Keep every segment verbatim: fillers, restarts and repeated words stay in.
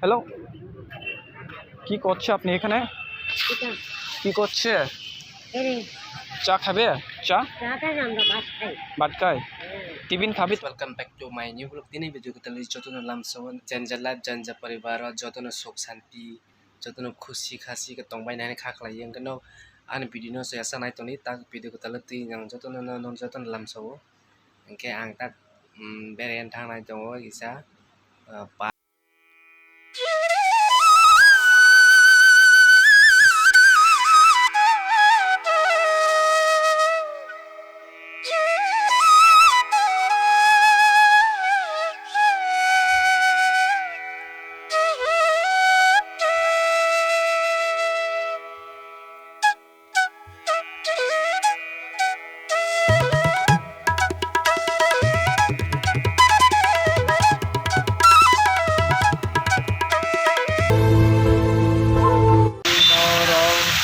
হ্যালো, কি করছে আপনি এখানে? এটা। কি করছে? এরে। চা খাবে? চা? চা খাই আমরা ভাত খাই। ভাত খাই? হ্যাঁ। টিফিন খাবি তো? Welcome back to my new vlog. Tini video kwtal jotono lamsao janja life, janja poribar o jotono suk santi, jotono khusi khasi khe tongbai nai kha khlai. Hwnkhe no ani video no se asa nai toni tak video kwtal twi ang jotono no, no jotono lamsao. Hwnkhe ang tak, mm, berai thang nai tongo kisa, ah, pa-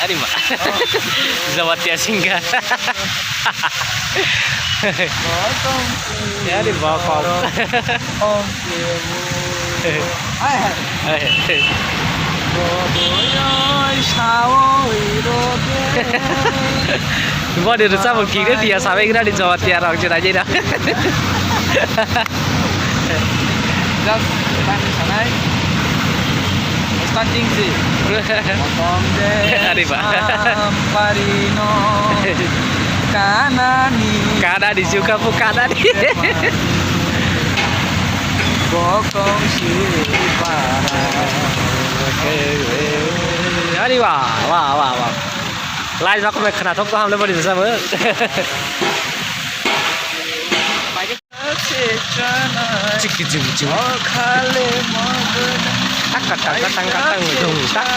Ari ma. Jawatia singka. Ari bakal. Body rwchapung kikre tiya sabai grani jawa tiya rok je naijai na. Just tani sanai. Starting si. Motom de Ari ba. Sampari no. Kanani. Kanani juga bu kanani. Bokong si para. Ari wah, wah, wah, wah. Lai bak me khna thok to hamle bari jasa bo. Chiki chiki chiki. Tak tak tak tak tak tak tak.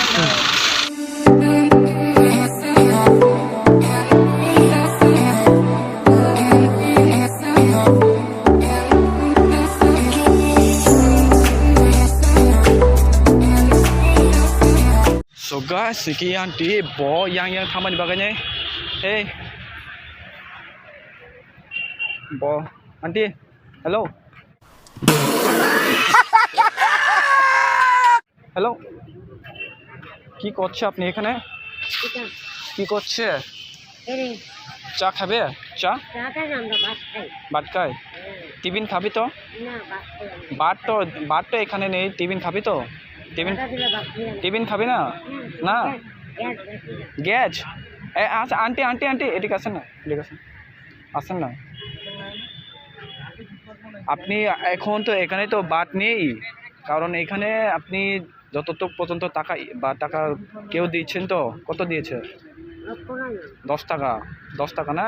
So guys, siki aunty bo yang yang thamani bagwi nai. Hey. Bo, aunty, hello. Hello, কি করছে আপনি এখানে? এটা। কি করছে? এরে। চা খাবে? চা? চা খাই না, আমরা ভাত খাই। ভাত খাই? হ্যাঁ। টিফিন খাবি তো? না, ভাত খাই আমরা। ভাত তো, ভাত তো এখানে নেই, টিফিন খাবি তো? টিফিন, টাকা দিলে ভাত খাই আমরা। টিফিন খাবি না? হুম। না? Gas, gas, gas. গ্যাস? এ, আচ্ছা, আন্টি, আন্টি, আন্টি, এদিকে আসেন না, এদিকে আসেন। আসেন না। আপনি এখন তো এখানে তো ভাত নেই, কারণ এখানে আপনি যতটুক পর্যন্ত টাকা ই-, বা টাকা কেউ দিচ্ছেন তো? কত দিয়েছে? দশ টাকা না? দশ টাকা না?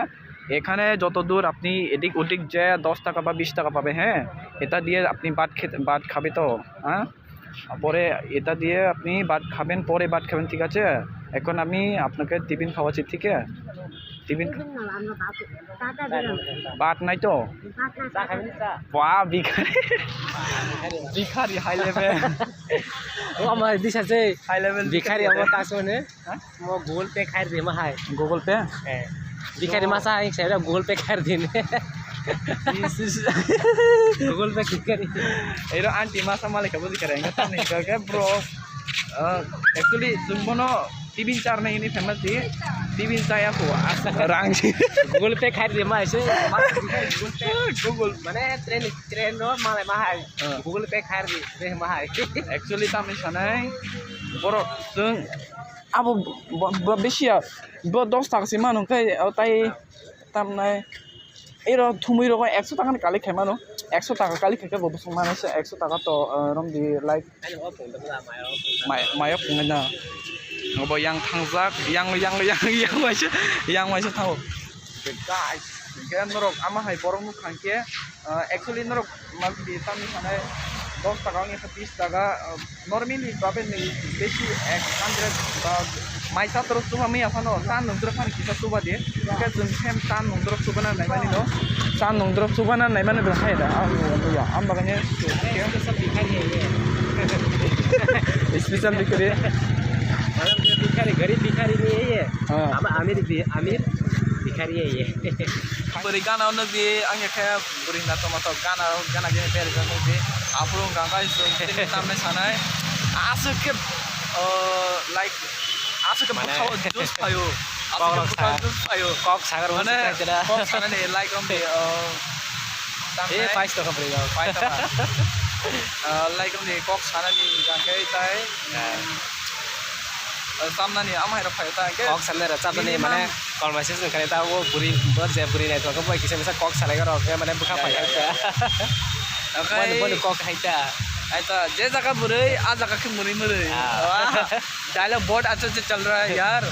এখানে যতদূর আপনি এদিক ওদিক যে দশ টাকা বা বিশ টাকা পাবে, হ্যাঁ? এটা দিয়ে আপনি ভাত খেতে, ভাত খাবে তো, হ্যাঁ? পরে এটা দিয়ে আপনি ভাত খাবেন, পরে ভাত খাবেন, ঠিক আছে? এখন আমি আপনাকে টিফিন খাওয়াচ্ছি, ঠিক আছে? টিফিন টিফিন না, আমরা ভাত, চা টা দিলাম। ভাত নাই তো? ভাত না, চা খাবেন, চা? বাহ, ভিখারি। ভিখারি, high level। O ama disa se high level ভিখারি ভিখারি। Ama ta sone. হ্যাঁ? Mo Google Pay khair di ma hai. Google Pay? Eh. ভিখারি masa hai se Google Pay khair di ne. Google Pay ভিখারি. Ero aunty masa malika bo ভিখারি. Enggak tahu nih, kayak bro. Eh, actually, sumbono tiffin চার নেই, ইনি ফেমাস দি টিফিন চাই আপু, আস-, রাং. Google Pay khair di ma hai se. Google Pay. Google. Mane train, train no malai ma hai. হ্যাঁ। Google Pay khair di, de ma hai. Actually, tamo sanai, borok chwng abo bo, bo, bisi ya, bo dos taka se mano, khe, o, tai, tamnai, ero thumui rogo ekso taka ni kali khai mano, ekso taka kali khai khe bo bwswk mano se ekso taka to, eh, romdi, like, mai, mayo phungnai na, obo yang thangjak, yang, yang, yang, yang waisa, yang waisa thango. Guys, hwnkhe norok ama hai borok nukha hwnkhe, ah, actually norok mabidi tamni sanai dos taka wngya khe bis taka, ah, normally babe nwi besi ek hundred ba mai satro chuba maya phano, cha nungdrop phano kisa chuba di. Hwnkhe chwng same cha nungdrop chubana naimani no, cha nungdrop chubana naimani bo hai da, ang nungya, ang bagani special bikri. Bikari, garib bikari ni ye. Ah. Ama amir bi, amir bikari ye. Bwrwi gana ono di, ang ya khe bwrwi na tongma tok gana, gana gini beri gana di. Aphuru gana isung tini tamne sanai. Aswk khe, uh, like, aswk khe mane bwkhao juice phaio. Aswk khe kok rok bwkhao sa-, juice phaio. Kok sagar mane, mane kok sanani, like, romdi, uh, eh, tamni pais tokha bwrwi rok. Pais tokha. Uh, like, romdi kok sanani hwnkhe tai, yeah, uh, chamnani amhai rok phaio ta hwnkhe kok sanai rok chamnani minimum mane. Conversation khainai ta, o bwrwi, bo je bwrwi naithok khe bai kisa misa kok salai rok khe mane bwkha ya, phai ya, hai ta. Ya, ya. Okai. Boni, boni kok hai ta. Hai ta, je jaga bwrwi, a jaga khe mwrwi mwrwi. Ah. Wah, dialogue bahut accha accha chal raha hai yaar.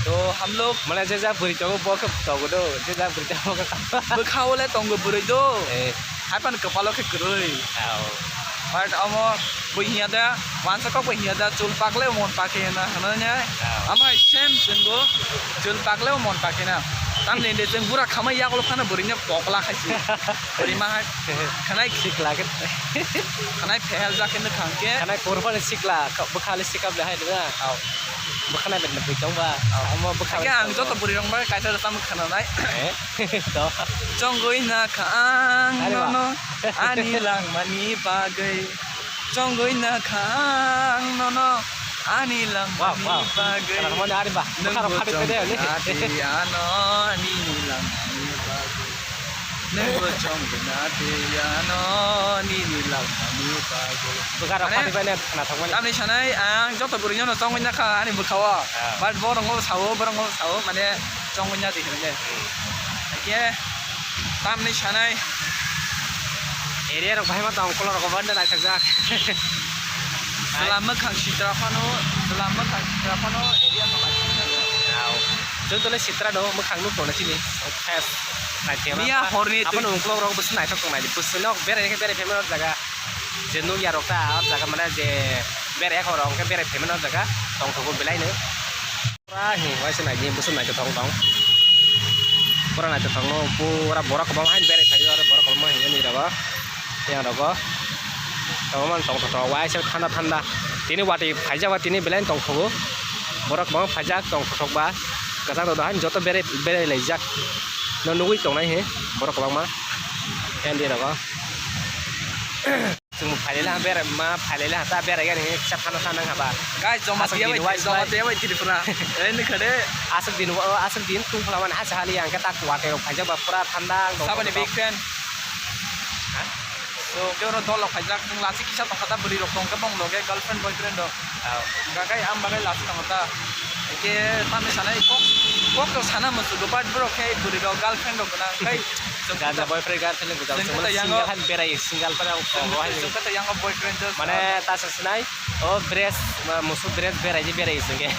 To hum log mane je jaga bwrwi tongo, bo khe tongo do, je jaga bwrwi tongo, bo khe tongo. Bwkha o le tongo bwrwi do. Eh. Hai phano kwpalo khe kwrwi. Au. But omo bo hiya da, wansa kok bo hiya da, chul pakle mon pakhe na hwnwi ne. Au. Omo hai same chwngbo chul pakle mon pakhe na. Tamni de chwng bura khamai yagulo phano bwrwino pokla khai si. Bwrwi ma hai. Khanai sikla khe. Khanai phehel ja khe nukha hwnkhe. Khanai kurphani sikla, bwkhali sikap le hai na. Au. Bwkhanai bini bwitong ba. Au. Omo bwkha. Hwnkhe ang joto bwrwi rok bai kaisa rwchapmung khwnanai. Eh? To. Chongwi nakha ang nono ani langmani bagwi. Chongwi nakha ang nono ani langmani bagwi. Wow, wow. Khana thangmani ari ba. Bwkhano phatwi pede ani. Chongwi nakha ang nono ani langmani bagwi. Nwngbo chongwi nakha ang nono ani langmani bagwi. Bwkhano phatwi pede khana thangmani. Tamni sanai ang joto bwrwino chongwi nakha ani bwkhao. Ah. But borokno sao, borokno sao mane. Chongwi na di hwnwi. Hmm. Haikhe tamni sanai. Area rok bahai ma tong, kolor rok banda naithokjak. Chwla mwkhang sitra phano, chwla mwkhang sitra phano area no naithokjak. Au. Chwng tole sitra no mwkhang nuk tongna chini. Fes. Naithokma. Miya horni twi. Abono ukolog rok bwswk naithok tong nai. Bwswk nok berai khe berai phaima o jaga. Je nukya rok ta o jaga mane je berai khe rok hwnkhe berai phaima o jaga. Tongthogo belai no. Pura hing waisa naidi, bwswk naithothok wng tong. Pura naithothok no, pura borok kwbangma haino berai phaio, aro borok kwbangma hinwi nini rogo, yang rogo. Kwbangma tongthothok, waisa thanda thanda. Tini watwi phaijak ba, tini belai tongthogo. Borok kwbangma phaijak, tongthothok ba. Kwchak rok haino joto berai, berai laijak. No nugwi tongnai he, borok kwbangma. Yang di rogo. Chwng phailai laha berai ma, phailai laha ta berai gani kisa thana thana haba. Guys, Jamatia bai, Jamatia bai Tripura. Eh, ni khade. Aswk din, aswk din tungphla mani hasa hali ang khe tak watwi rok phaijak ba pura thanda ang tong. Saboni big fan. Ha? So, khe oro dol rok phaijak, chwng lachi kisa tongkha ta bwrwi rok tongkhe bong loge girlfriend boyfriend rok. Hwnkha khe ang bagwi last tongo ta. Hwnkhe tamni sanai kok, kok rok sana muchungo, but borok khe bwrwi rok girlfriend rok gwnang, tei chwng ganja boyfriend girlfriend rok gwnang, chwng single han berai, single para tongo hai. Chwng khe yango boyfriend just mane ta sa sinai, o dress, musu dress berai je berai chwng khe.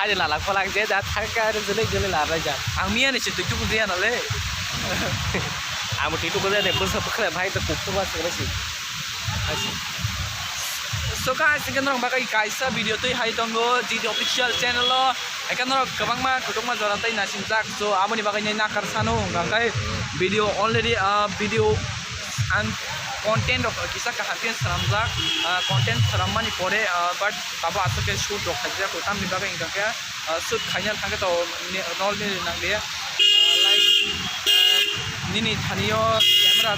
Ani lalak phalak je ja thangkha, ani jwnwi jwnwi lalai ja. Ang miya ni se twi tuku je ya nale. Ang twi tuku je de, bwsa bwkhra bhai to kuk to ba se. So guys, hwnkhe norok bagwi kaisa video twi hai tongo G D official channel o. Hwnkhe norok kwbangma kwbangma jora tei naisingchak. So aboni bagwi nai nakar sano hwnkha khe video already, ah, video ang content rok kisa kaham khe swnamjak. Ah, content swnammani pore, ah, but tabuk aswk khe shoot rok khaijak, tamni bagwi hwnkha khe ah, shoot khaina thangkhe to ne-, nol nini nanglia. Ah, like, ah, nini thani o camera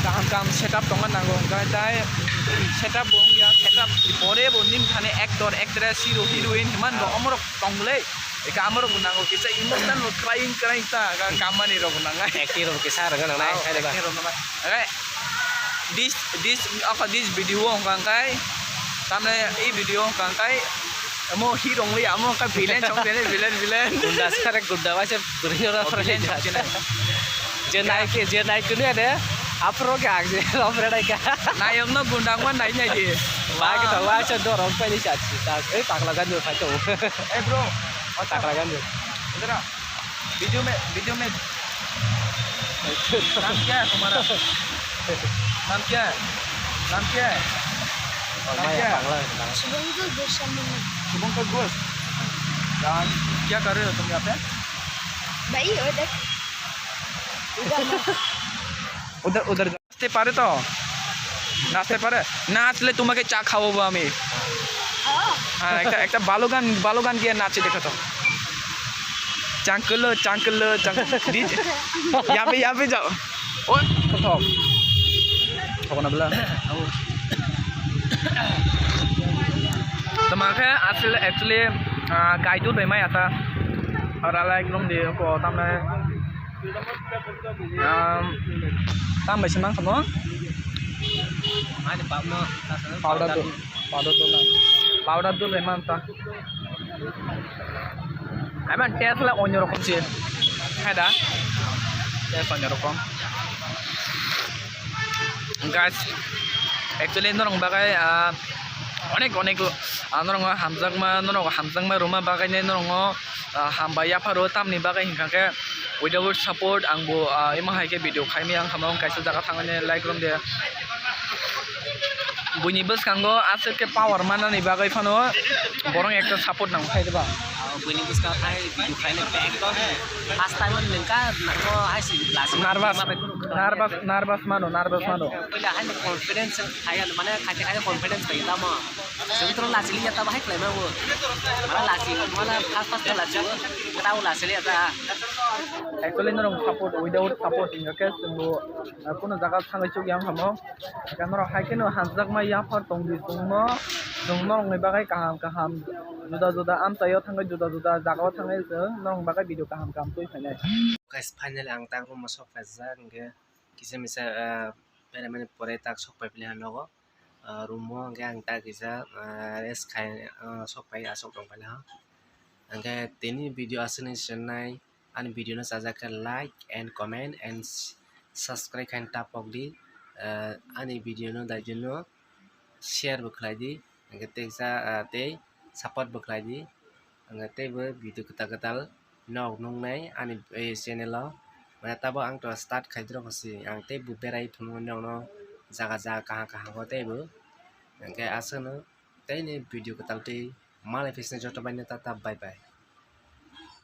kaham kaham setup tongna nango, hwnkha tai setup bo wngya, setup ni pore bo nini thani actor, actress, hero, heroine himan rok omorok tongmole. Eka amorok bo nango kisa emotional bo crying crying ta, ka-, kamani rok bo nangnai. Acting rok kisa rwgwi nangnai, hai ba? Acting rok nangnai. Oke, this, this, oko this video o hwnkha khe, tamne i video o hwnkha khe, amo hero wngwi amo hwnkha villain chong tene, villain, villain. Gunda se kare gunda waisa bwrwi no. Oh, villain chong tene. Je nai khe, je nai kunu ade, aphuru khe ang je rom renai kha. Nayok no gunda wngma nai nai di. Ba khe to waisa dorong pai ni cha chi ta, ei pakla gan phai to. Hey bro, what's up? Pakla gan. Idhar a. Video mein, video mein. Naam kya hai tumhara? Naam kya hai? Naam kya hai? Naam kya hai? Shubhankar Goswami. Shubhankar Ghosh. Naam kya kar rahe ho tum yahan pe? Bhai, wo dekh. Udhar na. Udhar, udhar. নাচতে পারে তো? নাচতে পারে? নাচলে তোমাকে চা খাওয়াবো আমি। হ্যাঁ, একটা, একটা ভালো গান, ভালো গান গিয়ে নাচে দেখো তো। চাঙ্কুলো, চাঙ্কুলো, চাঙ্কুলো। ডিজে, ইয়াবে, ইয়াবে যাও। ও, প্রথম। তখন আমরা, ও। Khe asle actually, ah, gaidut bai maya ta. Ora lai grum di ko tamne. Um, tam bai se mang khamo? Ani pap no, powder dut, powder dut na. Powder dut bai man ta. Ai man taste la onyo rokom se. Hai da. Taste onyo rokom. Guys, actually norong bagai, ah, onek onek, ah, norong hamjakma, norong hamjakma ruma bagai ne norong, ah, hambai yapharo tamni bagai hinkha khe without support ang bo, ah, imo hai khe video khaimaya wngkha mo kaisa jaga thangmani like rom de. Buini bwskango aswk khe power manani bagwi phano borok ekta support nang phai diba. Buini bwskango thai video khaina ekdom first time nangkha nango hai si lasi nervous, nervous, nervous mano, nervous mano. Puila hai confidence hai mane khaite khaite confidence bai tamo. Jeng tro lasi liya tamo hai khlai mango. Mala lasi mala first first lasi. Tao lasi liya ta. Actually norong support, without support hinkha khe chwngbo, ah, kuno jaga thangwi chukya wngkha mo. Hingke norok hai kheno hamjakma yaphar tongdi chwngno, chwng norokni bagwi kaham kaham juda juda amchaio thangwi juda juda jagao thangwi chwng norokni bagwi video kaham kaham twi phainai. Guys, finally ang tak room o sok paijak, hingke kisa misa, ah, berai mani pore tak sok pai pili nogo. Ah, room o hingke ang tak kisa, ah, rest khai, ah, sok pai asok tong paina. Hingke tini video aswkni chenai. Ani video no chajak khe like and comment and s-, subscribe khaina tapok di. Ah, ani video no daijino share bo khlai di, hingke tei sa, ah, tei support bo khlai di. Hingke tei bo video kwtal kwtal nog nuknai ani, eh, channel o. Mane tabok ang to start khaidrok si, ang tei bo berai phunuknai nokno jaga jaga kaham kaham o tei bo. Hingke aswkno tei ni video kwtal tei malai phisne joto bai no tata bye bye.